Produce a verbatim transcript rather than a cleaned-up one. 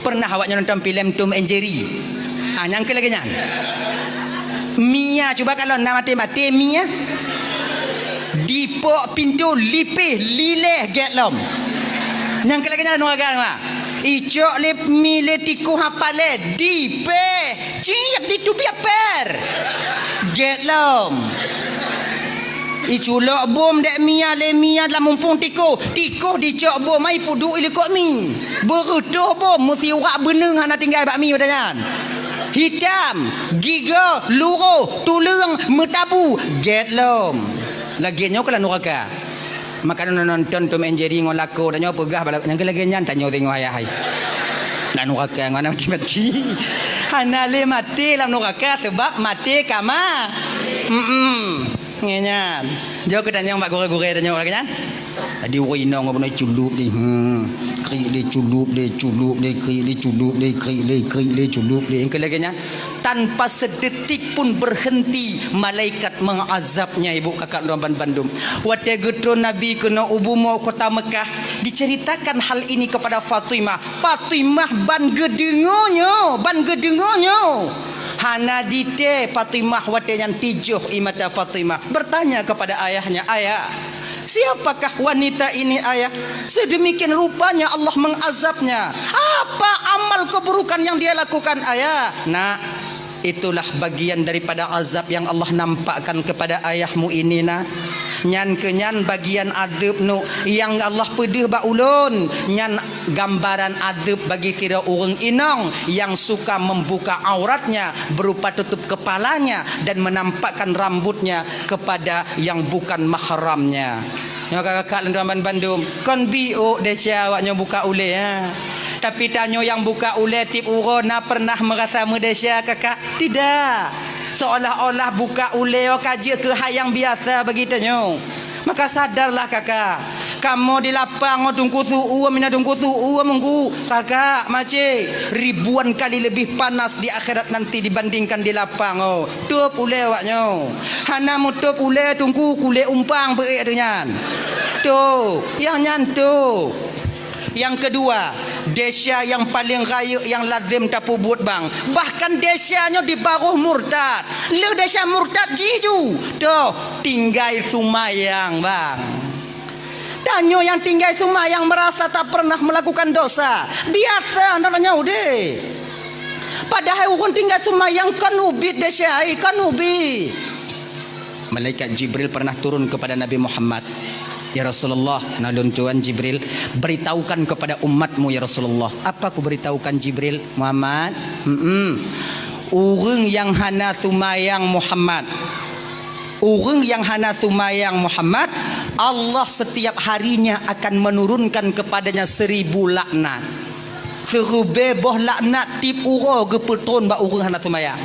Pernah awaknyoe nonton filem Tom and Jerry? Ah, nyang keu lagèe nyan. Mia, cuba kalon na maté-maté Mia. Dipok pintoe lipéh lilèh gèt lom. Nyang keu lagèe nyan nuraka, ma. Icok lé mi lé tikôh hapalé dipéh, ciek ditubiak per. Gèt lom. Iculok bom dèk Mia lé Mia lam mumpung tikôh. Tikôh dicok bom ai peuduek ilikot mi. Beureutoh bom meusiwak beuneung hana tinggai bak mi watèe nyan. Hitam, gigoe, luroh, tuleueng, meutabu, gèt lom. Lagèe nyoe keuh lam nuraka. Maka nonton Tom and Jerry ngon lakoe tanyoe peugah bak lakoe, nyang keu lagèe nyan tanyoe singoh ayah hai. Lam nuraka ngon maté-maté. Hana lé maté lam nuraka sebab maté ka ma. Hmm. Ngieng nyan. Jok keu tanyong bak gurèe-gurèe tanyong lagèe nyan. Jadi ureueng inong beuna culop deh. Hmm. Kriek deh, culop deh, culop deh, kriek deh, culop deh, kriek deh, kriek deh, culop deh. Nyang keu lagèe nyan. Tanpa sedetik pun berhenti malaikat mengazabnya, ibu kakak lôn ban bandum. Watèe geutron Nabi keunoe u bumoe kota Mekah, diceritakan hal ini kepada Fatimah. Fatimah ban geudeungoe nyoe, ban geudeungoe nyoe. Hana ditée Fatimah watée nyan tijoh ie mata Fatimah, bertanya kepada ayahnya, "Ayah, siapakah wanita ini, Ayah? Sedemikian rupanya Allah mengazabnya. Apa amal keburukan yang dia lakukan, Ayah?" "Nak, itulah bagian daripada azab yang Allah nampakkan kepada ayahmu ini, Nak. Nyan keuh nyan bagian azeub, Nuk, nyang Allah peudeuh bak ulôn. Nyan gambaran azeub bagi sidroe ureuëng inong nyang suka membuka auratnya berupa tutup kepalanya dan menampakkan rambutnya kepada yang bukan mahramnya." Nyoe kakak-kakak lôn tuan ban bandum, kon biôk desya awaknyoe buka ulée, ha. Tapi tanyoe nyang buka ulée tieb uroe na pernah meurasa meudesya, kakak? Tidak. Seolah-olah buka ulée ka jeuet keu hai nyang biasa bagi tanyoe. Maka sadarlah, kakak. Kamoe di lapang, oh, Teungku Su'uem, mina Teungku Su'uem, Teungku. Kakak, makcik, ribuan kali lebih panas di akhirat nanti dibandingkan di lapang, oh. Tôb ulée awaknyoe. Hana meutôb ulée, Teungku, kulét umpang beuék teuh nyan. Tôb, nyang nyan tôb. Nyang keudua, desya nyang paleng rayeuk nyang lazem tapeubuet, bang. Bahkan desya nyoe di barôh murtad. Lheueh desya murtad jih ju. Toh, tinggai seumayang, bang. Tanyoe nyang tinggai seumayang meurasa tak pernah meulakukan dosa. Biasa na tanyoe udeb. Padahai ureuëng tinggai seumayang kon ubit desya, ai, kon ubit. Malaikat Jibril pernah turun kepada Nabi Muhammad. "Ya Rasulullah, na lôn tuan Jibril, beritahukan kepada umatmu, ya Rasulullah." "Apa kuberitahukan, Jibril?" "Muhammad, mm-mm. Ureuëng nyang hana seumayang, Muhammad. Ureuëng nyang hana seumayang, Muhammad, Allah setiap harinya akan menurunkan kepadanya seribu laknat." Seuribée boh laknat tieb uroe geupeutron bak ureuëng hana seumayang.